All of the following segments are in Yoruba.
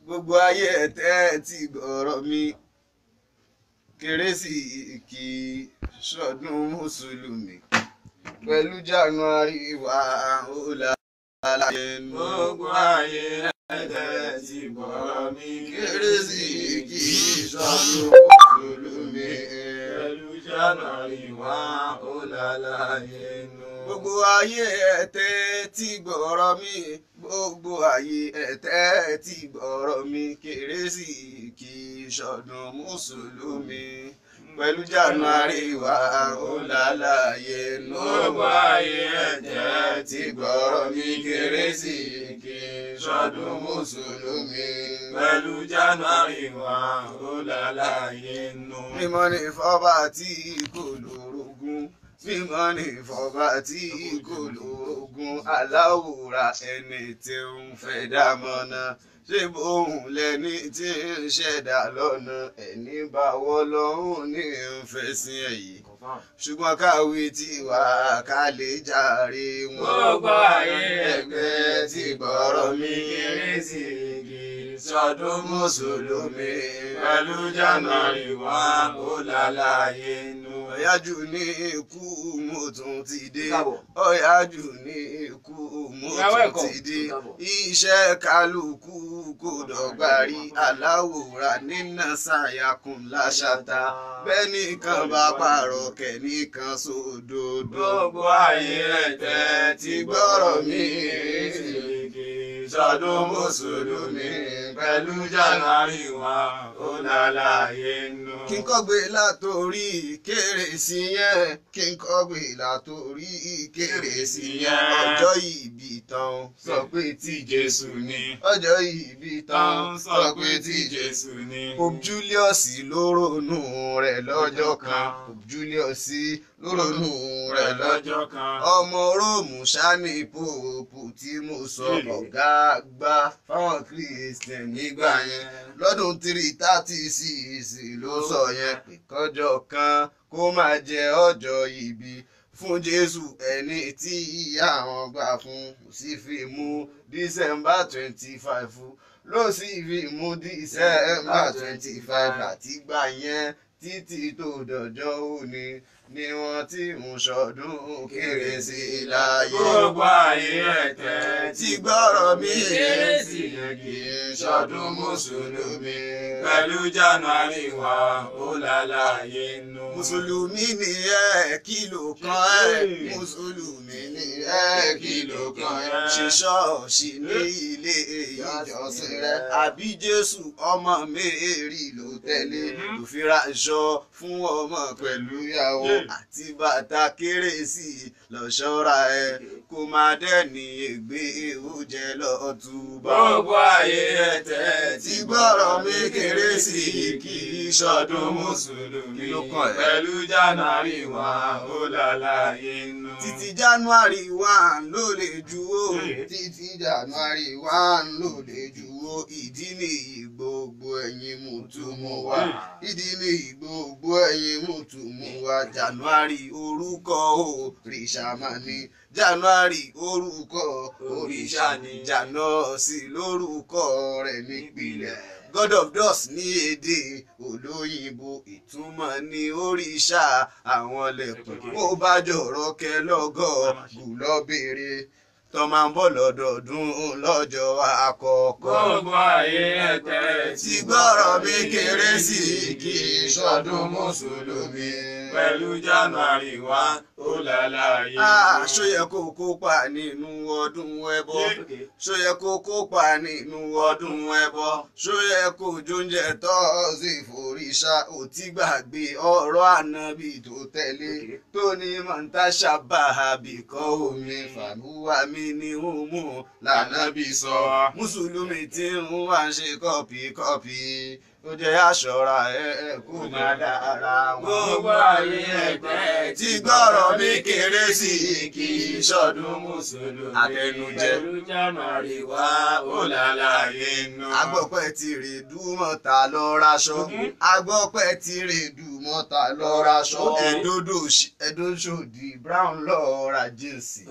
Gbogbo ayé ẹ̀tẹ́ ti gbọ́rọ̀ mi. Kérésì kì í ṣọdún mùsùlùmí. Pẹ̀lú January 1 ó lálàyé nù. Gbogbo ayé ẹ̀tẹ́ ti gbọ́rọ̀ mi. Kérésì kì í ṣọdún mùsùlùmí. Pẹ̀lú January 1 ó lálàyé nù. Gbogbo ayé ẹ̀tẹ́ ti gbọ́rọ̀ mi. Gbogbo ayé ẹ̀tẹ́ ti gbọ́rọ̀ mi. Kérésì kì í ṣọdún mùsùlùmí. Pẹ̀lú January 1 ó lálàyé nù. Gbogbo ayé ẹ̀tẹ́ ti gbọ́rọ̀ mi. Kérésì kì í ṣọdún mùsùlùmí. Pẹ̀lú January 1 ó lálàyé nù. Mímọ́ ní fọ́ba tí kò lórogún. Mímọ́ ní fọ́ba tí kò lórogún. Aláwòrán ẹni tí ń fẹ́ dá mọ́nà. Ṣé bóun lẹni tí ń ṣẹ̀dá lọ́nà? Ẹni bá wọ́ lọ́hùn ní ń fẹ́ sí ẹ̀yìn. Ṣùgbọ́n káwé tí wà ká lè jàre wọn. Gbogbo ayé ẹgbẹ́ tí gbọ́rọ̀ mi. Kérésì kì í ṣọdún mùsùlùmí. Pẹ̀lú January 1 ó lálàyé nù. Ọ̀yájú ní ikú mo tún ti dé. Ọ̀yájú ní ikú mo tún ti dé. Iṣẹ́ kálukú kò dọ́gba rí. Aláwòrán nínà ṣàyàkùn láṣàtà. Bẹ́ẹ̀ nìkan bá pààrọ̀ kẹ́nìkan sódodo. Gbogbo ayé ẹ̀tẹ́ ti gbọ́rọ̀ mi. Kérésì kì í ṣọdún mùsùlùmí. Pẹ̀lú January 1 ó lálàyé nù. Kí n kọ́gbé látòrí kérésì yẹn. Kí n kọ́gbé látòrí kérésì yẹn. Ọjọ́ ìbí tán sọ pé tí Jésù ni. Ọjọ́ ìbí tán sọ pé tí Jésù ni. Pope Julius ló ronú rẹ̀ lọ́jọ́ kan. Pope Julius ló ronú rẹ̀ lọ́jọ́ lọ́jọ́ kan. Ọmọ Róòmù ṣáni póòpù tí mo sọ ọ̀gá àgbà fáwọn Christian nígbà yẹn. Lọ́dún 336 ló sọ yẹn pé kọjọ́ kan kó máa jẹ ọjọ́ ìbí fún Jésù ẹni tí ìyá àwọn gbà fún kò sì fi mú December 25 ló sì fi mú December 25 àtìgbà yẹn títí tó dọjọ́ òní ni wọ́n ti ń ṣọdún kérésì láyé. Gbogbo ayé ẹ̀tẹ́ ti gbọ́rọ̀ mi. Kérésì kì í ṣọdún mùsùlùmí. Pẹ̀lú January 1 ó lálàyé nù. Mùsùlùmí ni ẹ kí ló kàn ẹ́. Mùsùlùmí ni ẹ kí ló kàn ẹ́. Ṣe ṣọ́ọ̀ṣì ní ilé ìjọsìn rẹ. Àbí Jésù ọmọ Mary ló tẹ̀lé. Ló fi ra aṣọ fún ọmọ pẹ̀lú ìyàwó àti bàtà kérésì lọ́ṣọ́ra ẹ. Kó má dẹ́ni ègbé oúnjẹ lọ́tùbà. Gbogbo ayé ẹ̀tẹ́ ti gbọ́rọ̀ mi. Kérésì kì í ṣọdún mùsùlùmí. Kí ló kàn ẹ́? Pẹ̀lú January 1 ó lálàyé nù. Títí January 1 ló lè ju o. Títí January 1 ló lè ju o. Ìdí nìyí gbogbo ẹ̀yin mùtúmù wa. Ìdí nìyí gbogbo ẹ̀yin mùtúmù wa. January orúkọ òrìṣà máa ní. January orúkọ òrìṣà ní. Janọ́ọ̀sì lórúkọ rẹ̀ nípìnlẹ̀. God of Dust ní èdè olóyìnbó ìtumọ̀ ní òrìṣà àwọn lẹ̀kùn. Ó bá jọ̀rọ̀ kẹ lọ́gọ̀ gùlọ́ béèrè tó máa ń bọ̀ lọ́dọọdún lọ́jọ́ àkọ́kọ́. Gbogbo ayé ẹ̀tẹ́ ti gbọ́rọ̀ mi. Kérésì kì í ṣọdún mùsùlùmí. Pẹ̀lú January 1 ó lálàyé nù. Ṣó yẹ kó kópa nínú ọdún ẹbọ? Ṣó yẹ kó kópa nínú ọdún ẹbọ? Ṣó yẹ kó jóúnjẹ tọ́sí foríṣà? Ò ti gbàgbé ọ̀rọ̀ ànábì tó tẹ̀lé tó ní mọ̀ntàṣà bàbí kọ́ omi fàlùwà mi ní òmù lànàbì sọ. Mùsùlùmí tí ń wá ń ṣe kọ́pì kọ́pì ó jẹ́ aṣọra ẹ̀ kó má dára wọn. Gbogbo ayé ẹ̀tẹ́ ti gbọ́rọ̀ mi. Kérésì kì í ṣọdún mùsùlùmí. Àtẹnujẹ. Pẹ̀lú January 1 ó lálàyé nù. Agbọ́pẹ́ ti rè dúmọ̀ta lọ raṣọ. Agbọ́pẹ́ ti rè dúmọ̀ta lọ raṣọ. Ẹ̀dọ́dọ̀ṣòdì brown lọ ra jíǹsì.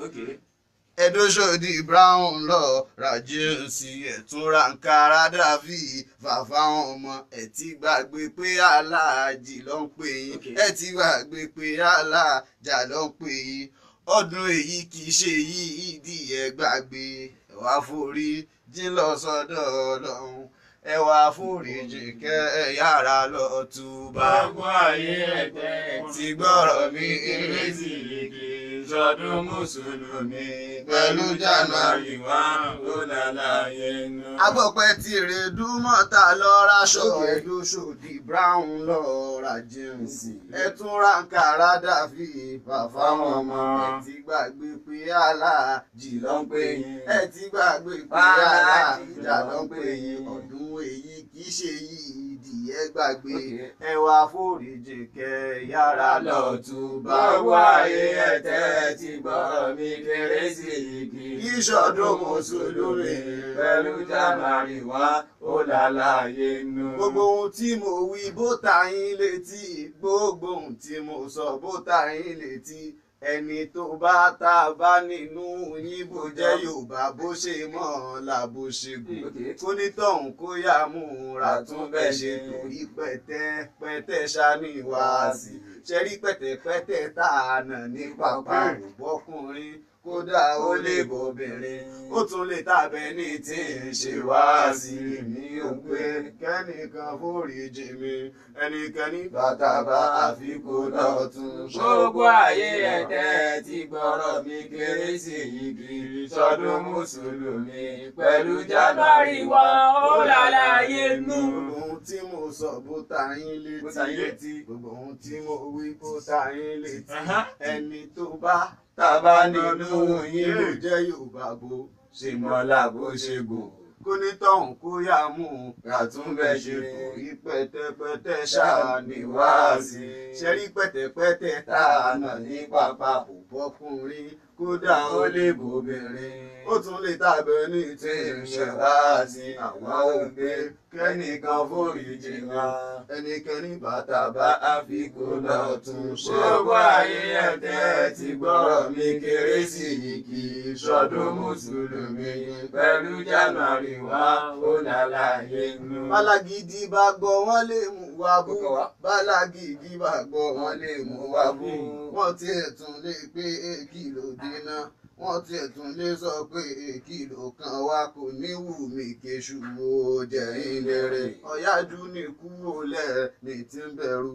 Ẹ̀dọ́sọ̀dì Brown lọ ra jíǹsì, ẹ̀tún ra Ankara dàbí fàfà ọmọ. Ẹ̀ ti gbàgbé pé aláàjì ló ń pè yín, ẹ̀ ti gbàgbé pé aláàjà ló ń pè yín. Ọdún èyí kì í ṣe yìí ìdí ẹ̀ gbàgbé. Ẹ wá forí jìn lọ sọ́dọ̀ Ọlọ́run, ẹ wá foríjì kẹ́ ẹ yára lọ túbà. Gbogbo ayé ẹ̀tẹ́ ti gbọ́rọ̀ mi, kérésì kì í ṣọdún mùsùlùmí pẹ̀lú January 1 ó lálàyé nù. Agbọ́pẹ́ ti rèdú mọ́ta lọ raṣọ, Ẹ̀dọ́sọ̀dì Brown lọ ra jíǹsì, ẹ tún ra Ankara dàbí fàfà ọmọ. Ẹ ti gbàgbé pé aláàjì ló ń pè yín, ẹ ti gbàgbé pé aláàjà ló ń pè yín. Ọdún èyí kì í ṣe yìí ìdí ẹ gbàgbé. Ẹ wá foríjì kẹ́ yára lọ túbà. Gbogbo ayé ẹ̀tẹ́ ti gbọ́rọ̀ mi, kérésì kì í ṣọdún mùsùlùmí pẹ̀lú January 1 ó lálàyé nù. Gbogbo ohun tí mo wí bó ta yín létí, gbogbo ohun tí mo sọ bó ta yín létí, ẹni tó bá tá a bá nínú yín, bó jẹ́ Yorùbá bó ṣe mọ̀ là bó ṣe gùn, kó nítọ̀hún kó yá múra tún bẹ́ẹ̀ ṣe, torí pẹ̀tẹ́ pẹ̀tẹ́ ṣáni wáàsí ṣẹ́rí pẹ̀tẹ́pẹ̀tẹ́ tá a nà ní pápá bọ́kùnrin, kódà ó lè bobìnrin, ó tún lè tàbẹ́ ní tí ń ṣe wáàsí. Mi ò pé kẹ́nìkan foríjì mi, ẹnikẹ́ni bàtà bá àfikún lọ́tún. Gbogbo ayé ẹ̀tẹ́ ti gbọ́rọ̀ mi, kérésì yìí kì í ṣọdún mùsùlùmí pẹ̀lú January 1 ó lálàyé nù. Gbogbo ohun tí mo sọ bó ta yín létí, gbogbo ohun tí mo wí bó ta yín létí, ẹni tó bá tàbá nínú yín, ló jẹ́ Yorùbá bó ṣe mọ́lá bó ṣe gùn, kó ní tọ̀hún kó yá mú ràtúnbẹ̀ ṣe, torí pẹ̀tẹ́pẹ̀tẹ́ ṣáà ní wáàsí ṣẹ́rí pẹ̀tẹ́pẹ̀tẹ́ tá a nà ní pápá kò bọ́kùnrin, kódà ó lè bobìnrin, ó tún lè tàbẹ̀ ní tí ń ṣe wáàsí. Àwọn òǹgbẹ kẹ́nìkan foríjì wá, ẹnikẹ́ni bàtà bá àfikún lọ́tún ṣe. Gbogbo ayé ẹ̀tẹ́ ti gbọ́rọ̀ mi, kérésì yìí kì í ṣọdún mùsùlùmí pẹ̀lú January 1 ó lálàyé nù. Bálágídí bá gbọ́ wọ́n lè mú wa bú, bálágídí bá gbọ́ wọ́n lè mú wa bú, wọ́n tiẹ̀ tún lè pé èkì ló dínà, wọ́n tiẹ̀ tún lè sọ pé èkì ló kàn wá, kò ní wù mí kéṣù wo jẹ́ ìlérè. Ọ̀yájú ní kúrò lẹ̀ ní tí ń bẹ̀rù,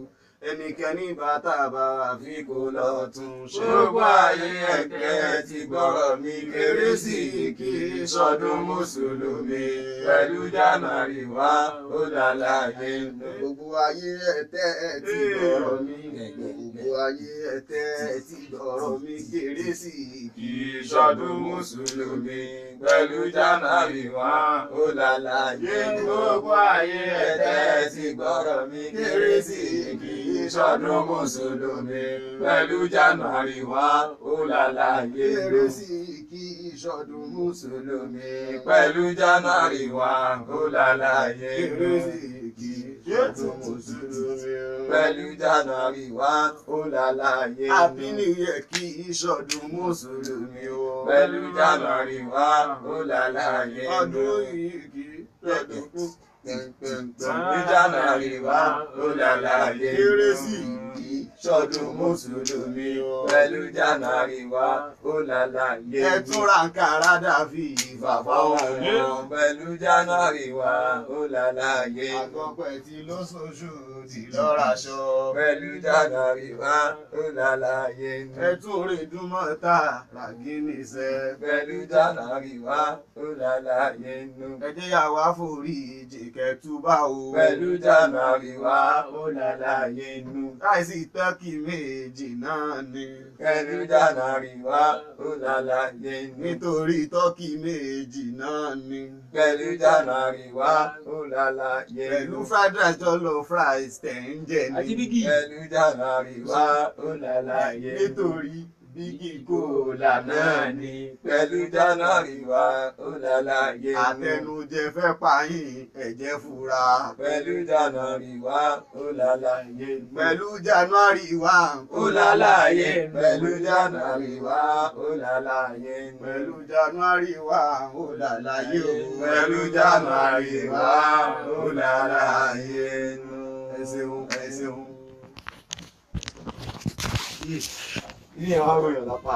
ẹnikẹ́ni bàtà bá àfikún lọ́tún ṣe. Gbogbo ayé ẹ̀kẹ́ ti gbọ́rọ̀ mi, kérésì kì í ṣọdún mùsùlùmí pẹ̀lú January 1 ó lálàyé nù. Gbogbo ayé ẹ̀tẹ́ ti gbọ́rọ̀ mi, gbogbo ayé ẹ̀tẹ́ ti gbọ́rọ̀ mi, kérésì kì í ṣọdún mùsùlùmí pẹ̀lú January 1 ó lálàyé nù. Gbogbo ayé ẹ̀tẹ́ ti gbọ́rọ̀ mi, kérésì kì í ṣọdún mùsùlùmí pẹ̀lú January 1 ó lálàyé nù. Kérésì kì í ṣọdún mùsùlùmí pẹ̀lú January 1 ó lálàyé nù. Kérésì kì í ṣọdún mùsùlùmí pẹ̀lú January 1 ó lálàyé nù. Happy New Year kì í ṣọdún mùsùlùmí o pẹ̀lú January 1 ó lálàyé nù. Ọdún yìí kì í ṣọdún Ní January 1 ó lálàyé nù. Kérésì kì í ṣọdún mùsùlùmí pẹ̀lú January 1 ó lálàyé nù. Ẹ tún ra Ankara dàbí fàfà ọmọ. Pẹ̀lú January 1 ó lálàyé nù. Àgọ́pẹ̀ tí lóṣooṣù tí lọ́raṣọ. Pẹ̀lú January 1 ó lálàyé nù. Ẹ tún rè dúnmọ́ta ràgínníṣẹ́. Pẹ̀lú January 1 ó lálàyé nù. Ẹ jẹ́ yà wá forí jìkẹ́ túbà o. Pẹ̀lú January 1 ó lálàyé nù. Láìsí tọ́kì méjì náà ni. Pẹ̀lú January 1 ó lálàyé nù. Nítorí tọ́kì méjì náà ni. Pẹ̀lú January 1 ó lálàyé nù. Pẹ̀lú fried rice jollof rice tẹ̀ ń jẹ ni. Pẹ̀lú January 1 ó lálàyé nù. Nítorí Bígì Kòlà náà ni pẹ̀lú January 1 ó lálàyé nù. Àtẹnujẹ fẹ́ pa yín, ẹ̀jẹ̀ fura. Pẹ̀lú January 1 ó lálàyé nù. Pẹ̀lú January 1 Ó lálàyé pẹ̀lú January 1 ó lálàyé nù. Pẹ̀lú January 1 ó lálàyé o. Pẹ̀lú January 1 ó lálàyé nù. Ẹ ṣeun, ẹ ṣeun. Ilé wa ròyìn lápá.